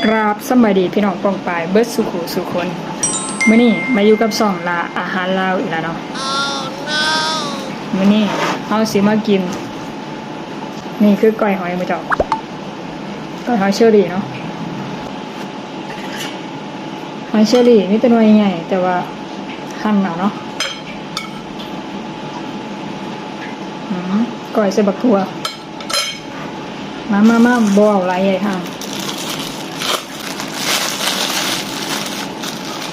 ກາບສະບາຍດີພີ່ນ້ອງປ້ອງປາຍເບິດສູ່ຜູ້ສູ່ຄົນ. ມື້ນີ້ມາຢູ່ກັບຊ່ອງລາອາຫານລາວອີກແລ້ວເນາະ. ມື້ນີ້ເຮົາຊິມາກິນ ນີ້ຄືກ້ອຍຫອຍໝູ່ເຈົ້າ, ກ້ອຍຫອຍເຊີຣີເນາະ. ຫອຍເຊີຣີມີແຕ່ໜ່ວຍໃຫຍ່ ແຕ່ວ່າຫັ່ນເອົາເນາະ. ອືມ ກ້ອຍໃສ່ບັກຖົ່ວ. ມາ ມາ ມາ ບໍ່ເວົ້າຫຼາຍໃຫຍ່ຫ່າງ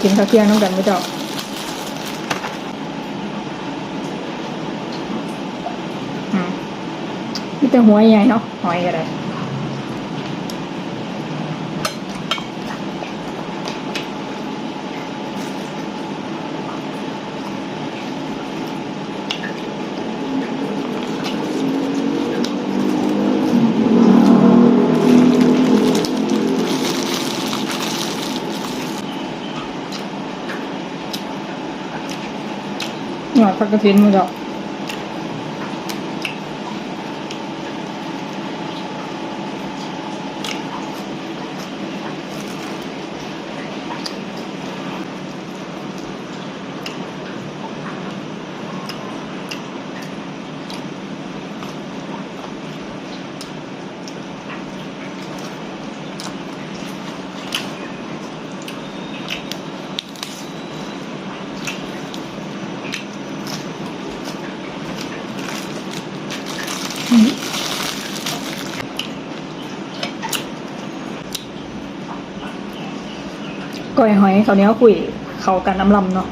ກິນເຂົ້າທ່ຽງນຳກັນເດີ້ເຈົ້າ. ອືມ ມີແຕ່ຫົວໃຫຍ່ເນາະ ຫອຍກໍໄດ້. ຍອດຜັກກະຖິນໝູ່ເຈົ້າ. ກ້ອຍຫອຍ ເຂົ້າໜຽວຄຸຍ ເຂົ້າກັນອຳລຳເນາະ.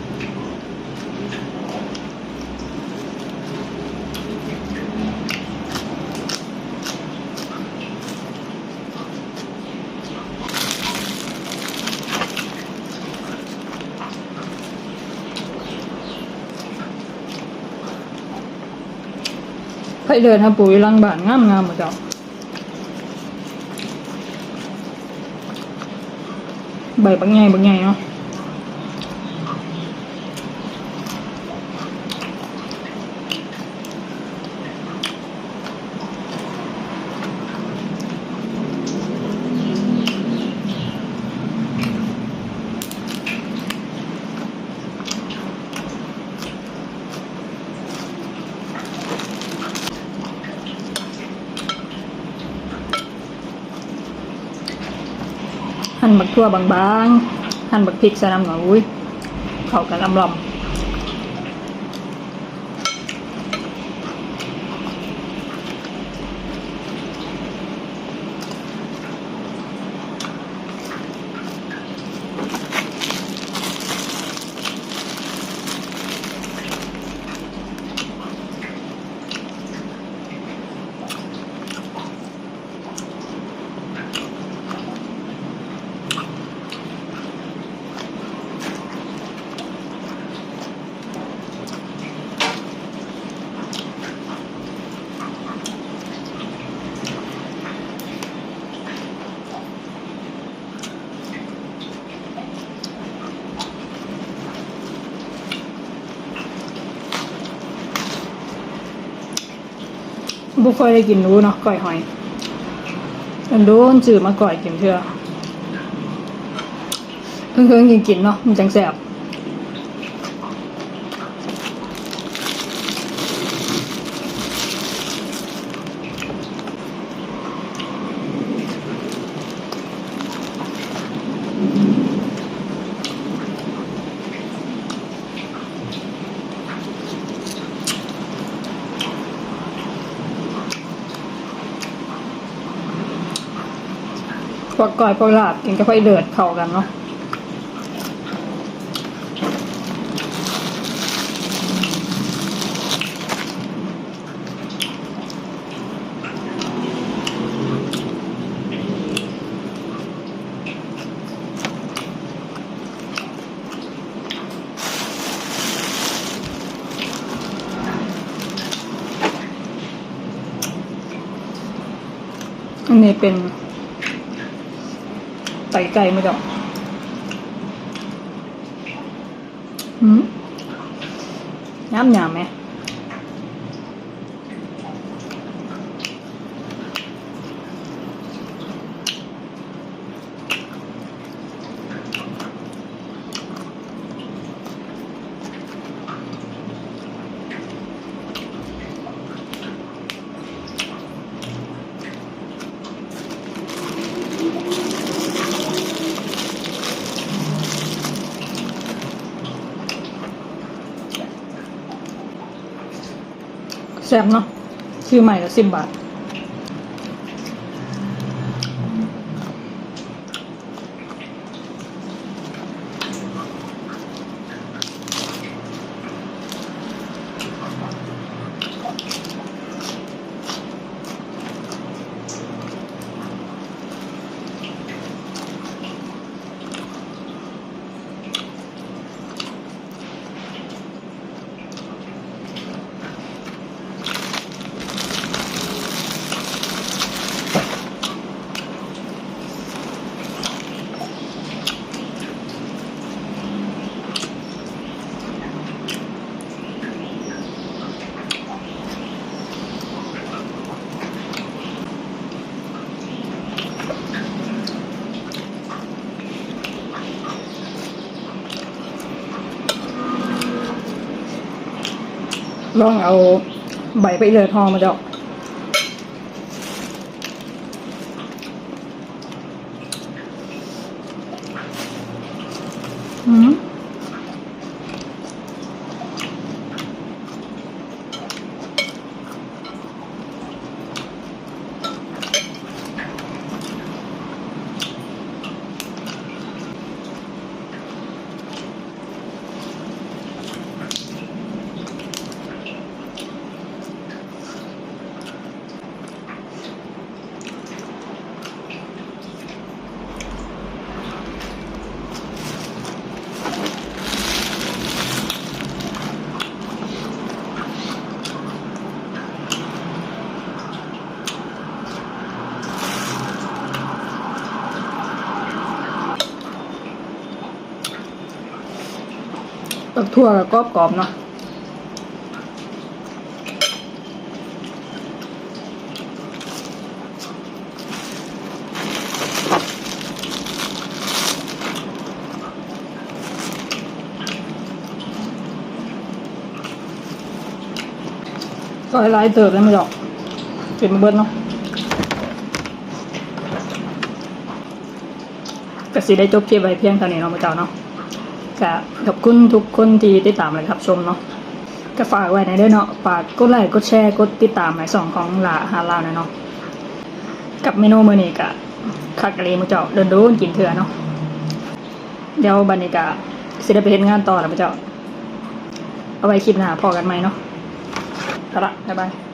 ໄຟເດືອດ ເຮົາປູຢູ່ຫຼັງບ້ານ ງາມໆ ໝູ່ເຈົ້າ. ໃບບັກໃຫຍ່ບັກໃຫຍ່ເນາະ. ຫັ່ນບັກຖົ່ວບາງໆ ຫັ່ນບັກພິກໃສ່ນຳເນາະ. ອຸ້ຍ ເຂົ້າກັນອຳລຳ. ບໍ່ຄ່ອຍໄດ້ກິນດູເນາະ ກ້ອຍຫອຍ. ໂດນໆ ຊື້ມາກ້ອຍກິນເທື່ອ. ເຄິ່ງໆ ກິນໆ ເນາະ ມັນຈັ່ງແຊບ. ພວກກ້ອຍພວກລາບ ກິນກັບໄຟເດືອດເຂົ້າກັນເນາະ. ອັນນີ້ເປັນໄຕໄກ່ມື້ດອກ. ຫືມ ຫຍາບໆ ແມະ. ແຊບເນາະ ຊື້ໃໝ່ລະສິບບາດ. ລອງເອົາໃບຜັກອີເລີດຫໍ່ມາເຈົ້າ. ອືມ ໝາກຖົ່ວກໍກອບໆເນາະ. ກໍຫຼາຍເຕີບແລ້ວ ມື້ດອກ ກິນບໍ່ເບິດເນາະ. ກໍຊິໄດ້ຈົບຄລິບໄວ້ພຽງເທົ່ານີ້ເນາະ ໝູ່ເຈົ້າເນາະ. ກໍຂອບຄຸນທຸກຄົນທີ່ຕິດຕາມ ແລະ ຮັບຊົມເນາະ. ກໍຝາກໄວ້ແດ່ເດີເນາະ ຝາກກົດໄລ ກົດແຊ ກົດຕິດຕາມໃຫ້ຊ່ອງຂອງຫຼ້າອາຫານລາວແດ່ເນາະ. ກັບເມນູມື້ນີ້ກໍຄັກອີ່ຫຼີ ໝູ່ເຈົ້າ ດົນໆກິນເທື່ອເນາະ. ດຽວບັດນີ້ກໍຊິໄດ້ໄປເຮັດງານຕໍ່ແລ້ວ ໝູ່ເຈົ້າ. ເອົາໄວ້ຄລິບໜ້າພໍ້ກັນໃໝ່ເນາະ. ເອົາລະ ບາຍບາຍ.